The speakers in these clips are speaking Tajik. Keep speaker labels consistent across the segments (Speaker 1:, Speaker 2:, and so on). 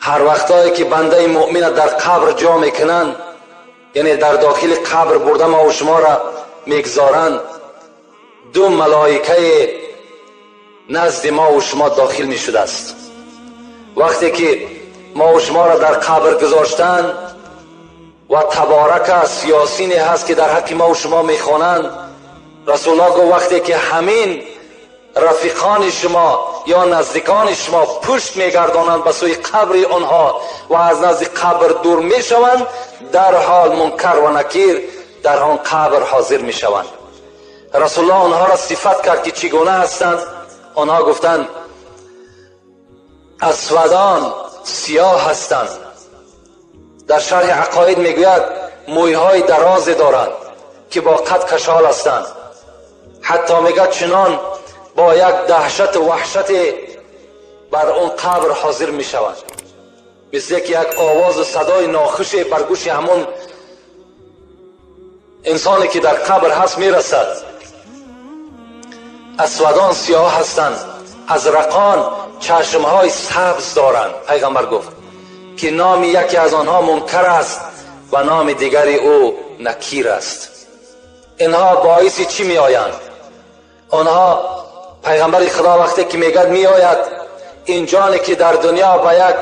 Speaker 1: Ҳар вақтое ки бандаи муъмина дар қабр ҷо мекунанд, яъне дар дохили қабр бурда мову шуморо мегузоранд, ду малоикае назди мову шумо дохил мешудааст. Вақте ки мову шуморо дар қабр гузоштанд ва таборак аст, ёсине ҳаст ки дар ҳаққи мову шумо мехонанд, Расулуллоҳ гуфт вақте ки ҳамин рафиқони шумо ё наздикони шумо пушт мегардонанд ба сӯи қабри онҳо ва аз назди қабр дур мешаванд, дарҳол мункар ва накир дар он қабр ҳозир мешаванд. Расулуллоҳ онҳоро сифат кард ки чӣ гуна ҳастанд. Онҳо гуфтанд асвадон сиёҳ ҳастанд. Дар шарҳи ақоид мегӯяд мӯйҳои дарозе доранд ки бо қад кашол ҳастанд. Ҳатто мегӯяд чунон бо як даҳшату ваҳшате бар он қабр ҳозир мешаванд, мисле ки як овозу садои нохуше бар гӯши ҳамон инсоне ки дар қабр ҳаст мерасад. Асвадон сиёҳ ҳастанд, азрақон чашмҳои сабз доранд. Пайғамбар гуфт ки номи яке аз онҳо мункар аст ва номи дигари ӯ накир аст. Инҳо боиси чӣ меоянд? Онҳо пайғамбари Худо вақте ки мегӯяд меояд, ин ҷоне ки дар дунё ба як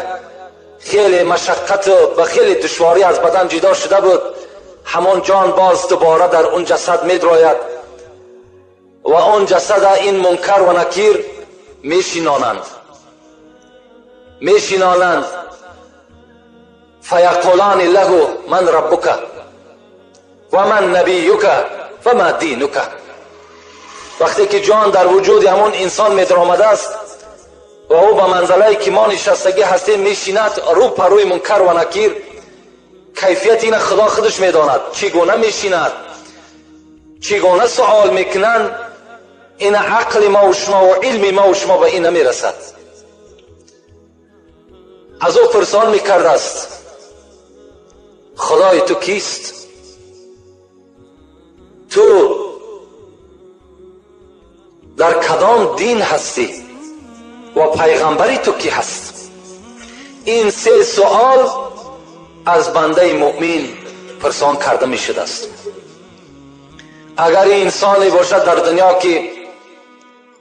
Speaker 1: хеле машаққату ба хеле душворӣ аз бадан ҷудо шуда буд, ҳамон ҷон боз дубора дар он ҷасад медрояд ва он ҷасада ин мункар ва накир мешинонанд. Мешинонанд. Фаяқулани лаҳу ман раббука ва ман набиюка ва ма динука. Вақте ки ҷон дар вуҷуди ҳамон инсон медаромадааст ва ӯ ба манзалае ки мо нишастагӣ ҳастем мешинад, рӯ па рӯи мункар ва накир, кайфияти ина Худо худаш медонад, чӣ гуна мешинад, чӣ гуна суол мекунанд, ина ақли мову шумо ва илми мову шумо ба ин намерасад. Аз ӯ пурсон мекардааст Худои ту кист? Ту дар кадом дин ҳастӣ ва пайғамбари ту кӣ ҳаст? Ин се суол аз бандаи муъмин пурсон карда мешудааст. Агар инсоне бошад дар дунё ки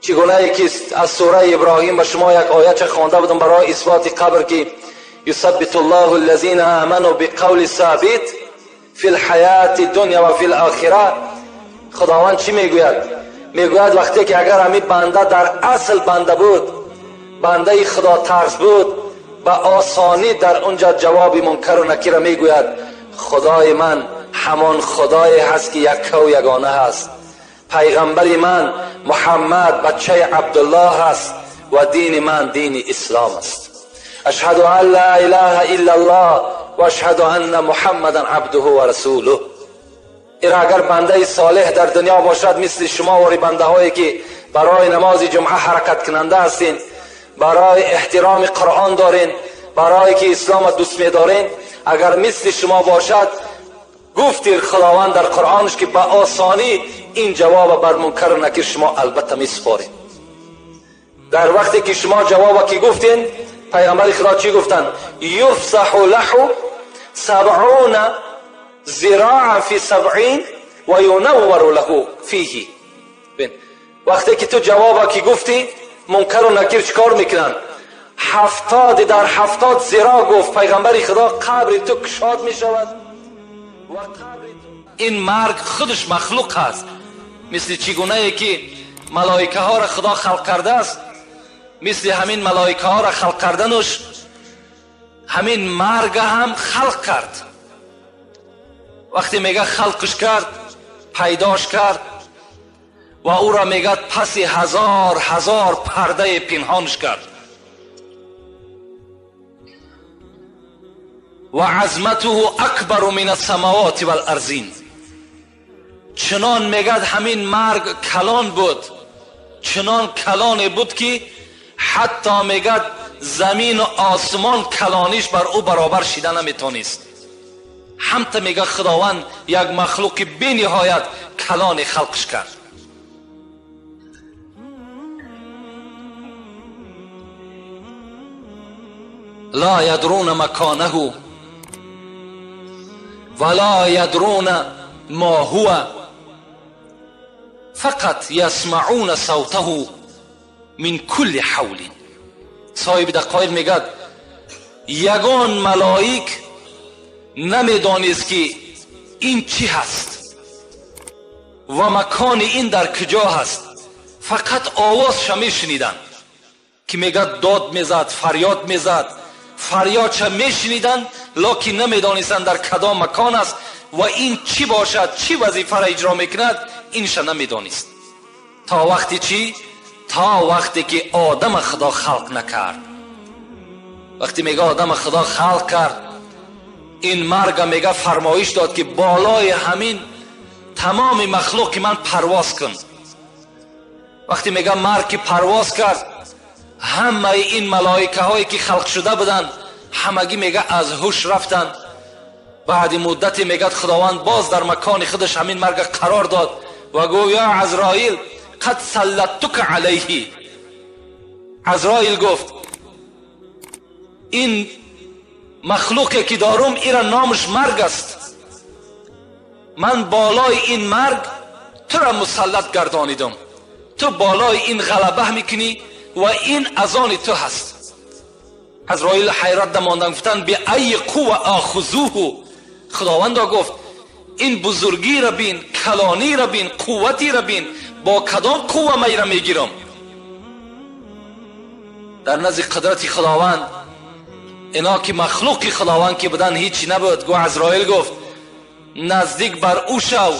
Speaker 1: чӣ гунае ки аз сураи Иброҳим ба шумо як оятча хонда будам барои исботи қабр ки юсаббиту ллоҳу аллазина аману биқавли собит фи лҳаяти дунё ва фи лохира, Худованд чӣ мегӯяд? Мегӯяд вақте ки агар ҳамин банда дар асл банда буд, бандаи худотарс буд, ба осонӣ дар онҷа ҷавоби мункару накира мегӯяд Худои ман ҳамон Худое ҳаст ки яккаву ягона ҳаст, пайғамбари ман Муҳаммад бачаи Абдуллоҳ ҳаст ва дини ман дини ислом аст. Ашҳаду ан ла илаҳа иллаллоҳ ва ашҳаду анна муҳаммадан абдуҳу ва расулуҳ. Ира агар бандаи солеҳ дар дунё бошад, мисли шумо вори бандаҳое ки барои намози ҷумъа ҳаракаткунанда ҳастин, барои эҳтироми Қуръон дорен, барое ки исломро дӯст медорен, агар мисли шумо бошад, гуфтир Худованд дар Қуръонаш ки ба осонӣ ин ҷавоба бар мункару накир шумо албатта месупоред. Дар вақте ки шумо ҷавоба ки гуфтен, пайғамбари Худо чӣ гуфтанд? Юфсаҳу лаҳу сабъуна зироа фи сабъин ва юнаввару лаҳу фиҳи. Вақте ки ту ҷавоба ки гуфтӣ, мункару накир чӣ кор мекунанд? 70 дар 70 зиро гуфт пайғамбари Худо қабри ту кушод мешавад ва қабри ту. Ин марг худаш махлуқ аст, мисли чӣ гунае ки малоикаҳоро Худо халқ кардааст, мисли ҳамин малоикаҳоро халқ кардануш ҳамин марга ҳам халқ кард. Вақте мега халқш кард, пайдош кард ва ӯро мегӯяд паси ҳазор ҳазор пардаи пинҳонш кард. Ва азматуҳу акбару мин ассамавоти валарзин. Чунон мегӯяд ҳамин марг калон буд, чунон калоне буд ки ҳатто мегӯяд замину осмон калониш бар ӯ баробар шида наметонист. Ҳамта мегӯяд Худованд як махлуқи бениҳоят калоне халқш кард. لا يدرون مكانه ولا يدرون ما هو، فقط يسمعون صوته من كل حول. صاحب دقایق میگد یگان ملائک نمیدانست که این چی هست و مکان این در کجا هست، فقط آوازش میشنیدن که میگد داد میزد، فریاد میزد، فریادش میشنیدن، لکن نمیدانستند در کدام مکان است و این چی باشد، چی وظیفه را اجرا میکند، اینش نمیدانست. تا وقتی چی؟ تا وقتی که آدم خدا خلق نکرد. وقتی میگه آدم خدا خلق کرد، این مرگ میگه فرمایش داد که بالای همین تمام مخلوق من پرواز کن. وقتی میگه مرگ که پرواز کرد، همه این ملائکه هایی که خلق شده بودند همگی میگه از هوش رفتن. بعد مدتی میگه خداوند باز در مکان خودش همین مرگ قرار داد و گفت یا عزرائیل قد سلطتک علیه. عزرائیل گفت این مخلوقی که دارم ایرا نامش مرگ است، من بالای این مرگ تو را مسلط گردانیدم، تو بالای این غلبه میکنی و این از آن تو هست. عزرائیل حیرت دماندن، گفتن به ای قوه آخذوه. خداوندا گفت این بزرگی را بین، کلانی را بین، قوتی را بین، با کدام قوه من را میگیرم؟ در نزد قدرت خداوند اینا که مخلوق خداوند که بدن هیچی نبود. گو عزرائیل گفت نزدیک بر او شو،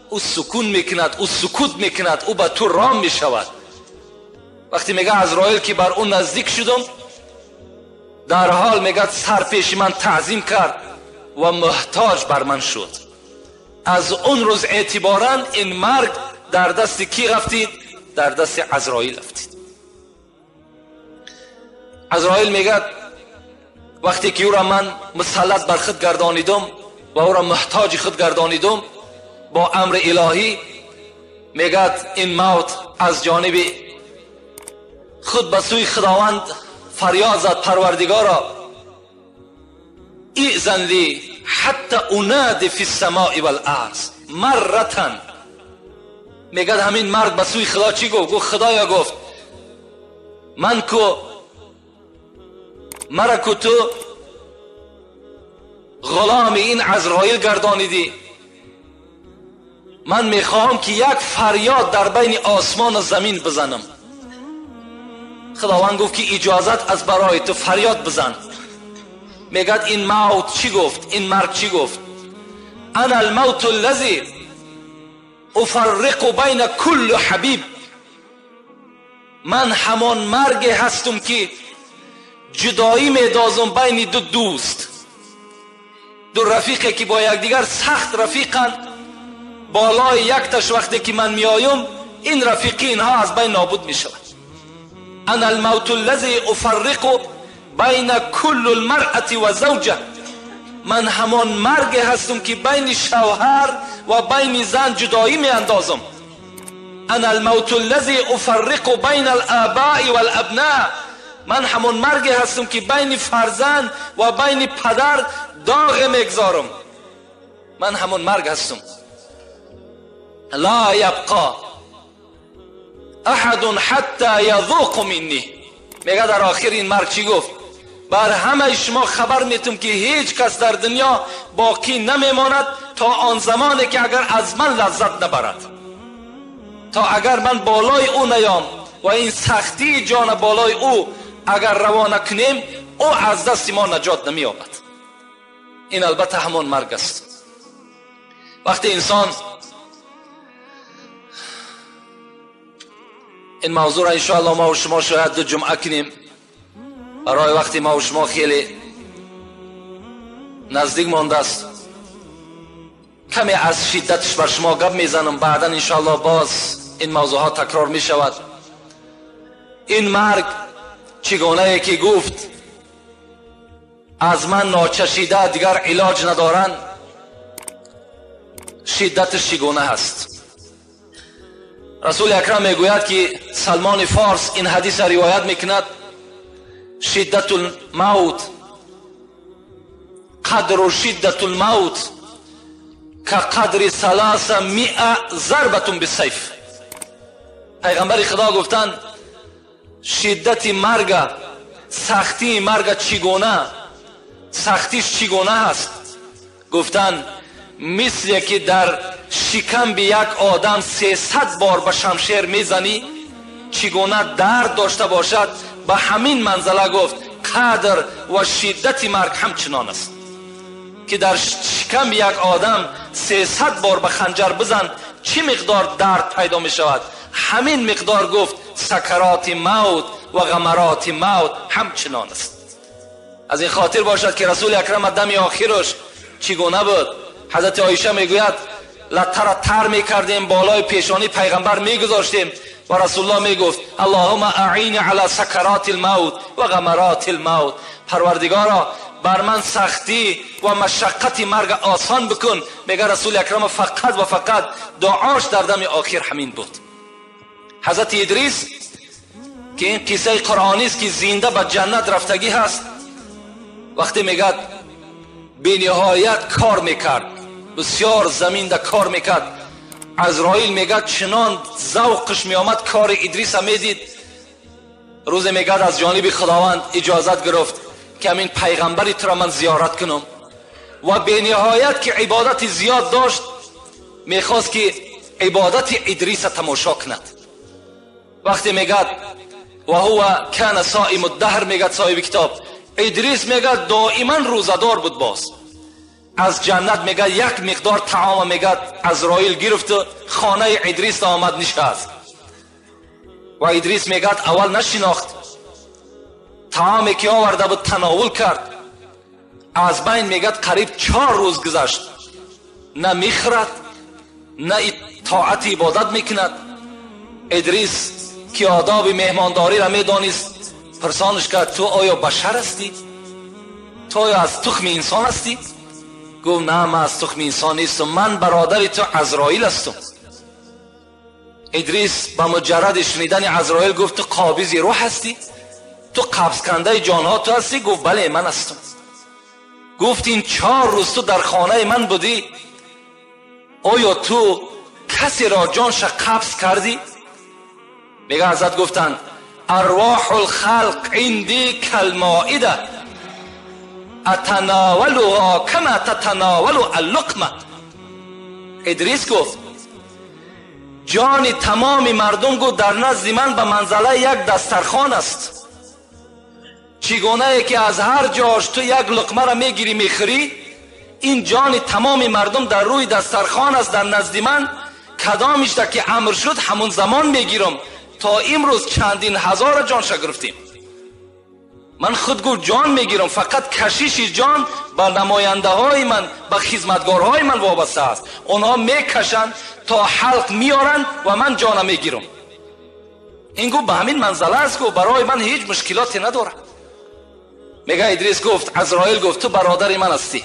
Speaker 1: او سکون میکند، او سکوت میکند، او به تو رام میشود. وقتی میگه عزرائیل که بر او نزدیک شدم، در حال میگه سر پیش من تعظیم کرد و محتاج بر من شد. از اون روز اعتباراً این مرگ در دست کی رفتید؟ در دست عزرائیل رفتید. عزرائیل میگه وقتی که او را من مسلط بر خود گردانیدم و او را محتاج خود گردانیدم با امر الهی، میگه این موت از جانب خود به سوی خداوند فریاد زد، پروردگارا ایذن لی حتی انادی فی السماء والارض مرة. میگه همین مرگ به سوی خدا چی گفت؟ گفت خدایا، گفت من کو مرا کو تو غلام این عزرائیل گردانیدی، من میخواهم که یک فریاد در بین آسمان و زمین بزنم. خداوند گفت که اجازت از برای تو، فریاد بزن. میگد این موت چی گفت؟ این مرگ چی گفت؟ انا الموت الذی افرق بین کل حبیب. من همان مرگ هستم که جدایی میدازم بین دو دوست، دو رفیقی که با یکدیگر سخت رفیقند. بالای یک تش وقتی که من میایم، این رفیقی اینها از بین نابود میشود. انا الموت الذی افرق بین کل المرأة و زوجه. من همان مرگ هستم که بین شوهر و بین زن جدایی می اندازم. انا الموت الذی افرق بین الآباء والابناء. من همان مرگ هستم که بین فرزند و بین پدر داغ میگذارم. من همان مرگ هستم. لا یبقى احد حتی یذوق منی. میگه در آخر این مرگ چی گفت؟ بر همه شما خبر میتم که هیچ کس در دنیا باقی نمیماند تا آن زمانی که اگر از من لذت نبرد، تا اگر من بالای او نیام و این سختی جان بالای او اگر روانه کنیم، او از دست ما نجات نمییابد. این البته همان مرگ است. وقتی انسان این موضوع را انشاءالله ما و شما شاید دو جمعه کنیم، برای وقتی ما و شما خیلی نزدیک مانده است، کمی از شدتش بر شما گپ میزنم، بعدا انشاءالله باز این موضوع ها تکرار می شود. این مرگ چگونه که گفت از من ناچشیده دیگر علاج ندارن، شدتش چگونه هست؟ رسول اکرم میگوید که سلمان فارس این حدیث را روایت میکند، شدة الموت، قدر شدة الموت كقدر 300 ضربة بالسيف. پیغمبر خدا گفتند شدت مرگ، سختی مرگ چگونه، سختیش چگونه است؟ گفتند مثل که در شکم به یک آدم 300 بار به شمشیر میزنی چگونه درد داشته باشد، به همین منزله گفت قدر و شدت مرگ همچنان است که در شکم یک آدم 300 بار به خنجر بزن چی مقدار درد پیدا می شود، همین مقدار گفت سکرات موت و غمرات موت همچنان است. از این خاطر باشد که رسول اکرم دم آخرش چگونه بود؟ حضرت عایشه میگوید لته تر میکردیم، بالای پیشانی پیغمبر میگذاشتیم و رسول الله میگفت اللهم اعین علی سکرات الموت و غمرات الموت، پروردگارا بر من سختی و مشقت مرگ آسان بکن. میگه رسول اکرم فقط و فقط دعاش در دم آخر همین بود. حضرت ادریس که این قصه قرآنی است که زنده به جنت رفتگی هست، وقتی میگه بی نهایت کار میکرد، بسیار زمین ده کار میکرد، عزرائیل میگه چنان ذوقش میآمد کار ادریس میدید. روز میگه از جانب خداوند اجازت گرفت که همین پیغمبری تو را من زیارت کنم و به نهایت که عبادت زیاد داشت میخواست که عبادت ادریس تماشا کند. وقتی میگه و هو کان صائم الدهر، میگه صاحب کتاب ادریس میگه دائما روزدار بود، باز از جنت میگه یک مقدار طعام میگه عزرائیل گرفت، خانه ادریس آمد نشست و ادریس میگه اول نشناخت، طعامی که آورده بود تناول کرد، از بین میگه قریب 4 روز گذشت، نه میخورد نه طاعت عبادت میکند. ادریس که آداب مهمانداری را میدانست پرسانش کرد تو آیا بشر هستی؟ تو آیا از تخم انسان هستی؟ گفت نه، من از تخم انسان نیستم، من برادر تو عزرائیل هستم. ادریس به مجرد شنیدن عزرائیل گفت تو قابض روح هستی؟ تو قبض کنده جانها تو هستی؟ گفت بله من هستم. گفت این 4 روز تو در خانه من بودی، آیا تو کسی را جانش قبض کردی؟ میگه حضرت گفتند ارواح الخلق عندی کالمائده اتناولها کما تتناول اللقمه. ادریس گفت جان تمام مردم گفت در نزد من به منزله یک دسترخوان است، چگونه که از هر جاش تو یک لقمه را میگیری میخوری، این جان تمام مردم در روی دسترخوان است در نزد من، کدامش که امر شد همون زمان میگیرم، تا امروز چندین هزار جانش گرفتیم. من خود گفت جان میگیرم، فقط کشش جان به نماینده های من، به خدمتگارهای من وابسته است، اونها میکشند تا حلق میارن و من جانم میگیرم. این گفت به همین منزله است، گفت برای من هیچ مشکلاتی نداره. میگه ادریس گفت عزرائیل گفت تو برادر من هستی،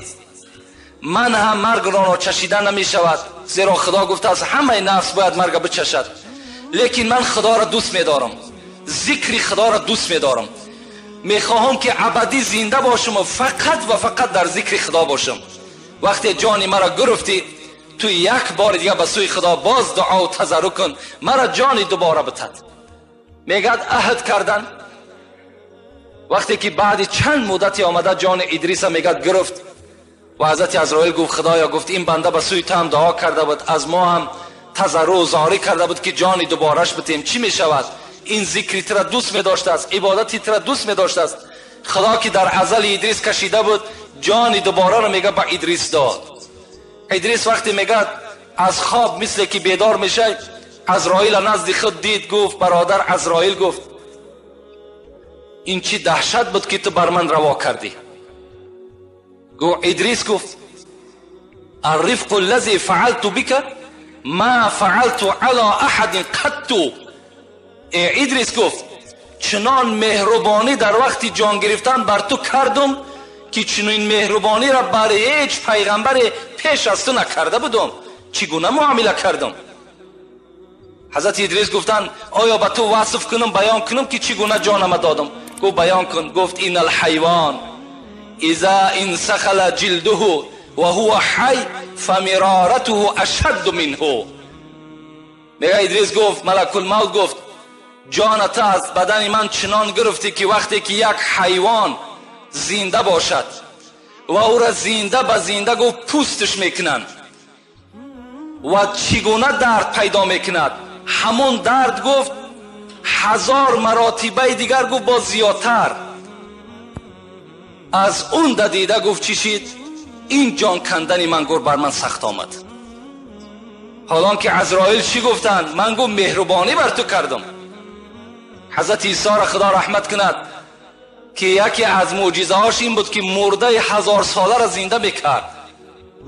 Speaker 1: من هم مرگ را چشیدن نمیشود، زیرا خدا گفته از همه نفس باید مرگ بچشد، لیکن من خدا را دوست میدارم، ذکر خدا را دوست میدارم، میخواهم که ابدی زنده باشم و فقط و فقط در ذکر خدا باشم. وقتی جان مرا گرفتی تو یک بار دیگه به سوی خدا باز دعا و تضرع کن، مرا جان دوباره بتد. میگه عهد کردن. وقتی که بعد چند مدتی آمده جان ادریس میگه گرفت و حضرت عزرائیل گفت خدایا، گفت این بنده به سوی تو هم دعا کرده بود، از ما هم تضرع و زاری کرده بود که جان دوبارهش بتیم، چی میشود؟ این ذکری تر دوست می داشته است، عبادتی تر دوست می داشته است. خدا که در ازل ادریس کشیده بود جان دوباره رو میگه به ادریس داد. ادریس وقتی میگه از خواب مثل که بیدار میشه، عزرائیل نزد خود دید، گفت برادر عزرائیل، گفت این چی دهشت بود که تو بر من روا کردی؟ گفت ادریس گفت الرفق الذي فعلت بك ما فعلت على احد قط. ادریس گفت چنان مهربانی در وقتی جان گرفتن بر تو کردم که چنین مهربانی را بر هیچ پیغمبر پیش از تو نکرده بودم، چگونه معامله کردم؟ حضرت ادریس گفتند آیا به تو وصف کنم، بیان کنم که چگونه جانم دادم؟ Гуфт баён кун. Гуфт ин алҳайвон иза инсахала ҷилдуҳу ва ҳува ҳай фамироратуҳу ашадду минҳу. Мега Идрис гуфт, малакулмавт гуфт, ҷонат аз бадани ман чунон гирифтӣ ки вақте ки як ҳайвон зинда бошад ва ӯра зинда ба зинда гуфт пӯсташ мекунанд ва чӣ гуна дард пайдо мекунад, ҳамон дард гуфт 1000 маротибаи дигар гуфт боз зиёдтар. Аз он дадида гуфт чӣ шид? Ин ҷон кандани ман гуфт бар ман сахт омад. Ҳолон ки Азроил чӣ гуфтанд? Ман гуфт меҳрубонӣ бар ту кардам. Ҳазрати Исоро Худо раҳмат кунад ки яке аз мӯъҷизаҳош ин буд ки мурдаи 1000 соларо зинда мекард.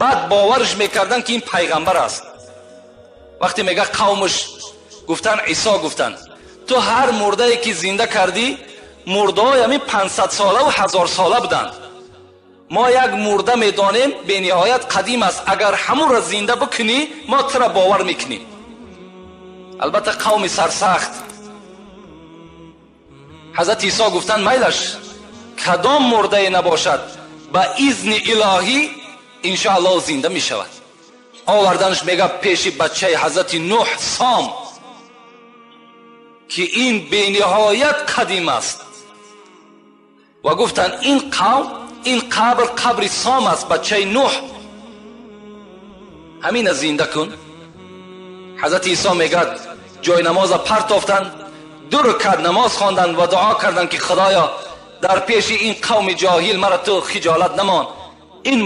Speaker 1: Баъд боварш мекарданд ки ин пайғамбар аст. Вақте мега қавмаш гуфтанд, Исо гуфтанд, ту ҳар мурдае ки зинда кардӣ, мурдаҳои ҳамин 500 солаву 1000 сола буданд. Мо як мурда медонем бениҳоят қадим аст, агар ҳамонро зинда бикунӣ, мо тура бовар мекунем. Албатта қавми сарсахт. Ҳазрати Исо гуфтанд, майлаш, кадом мурдае набошад, ба изни илоҳӣ иншоаллоҳ зинда мешавад. Оварданаш мега пеши бачаи ҳазрати Нуҳ Сом ки ин бениҳоят қадим аст ва гуфтанд ин қавм, ин қабр қабри Сом аст, бачаи Нуҳ, ҳамина зинда кун. Ҳазрати Исо мегӯяд ҷои намоза партофтанд, 2 ракат намоз хонданд ва дуо карданд ки Худоё, дар пеши ин қавми ҷоҳил мара ту хиҷолат намон. Ин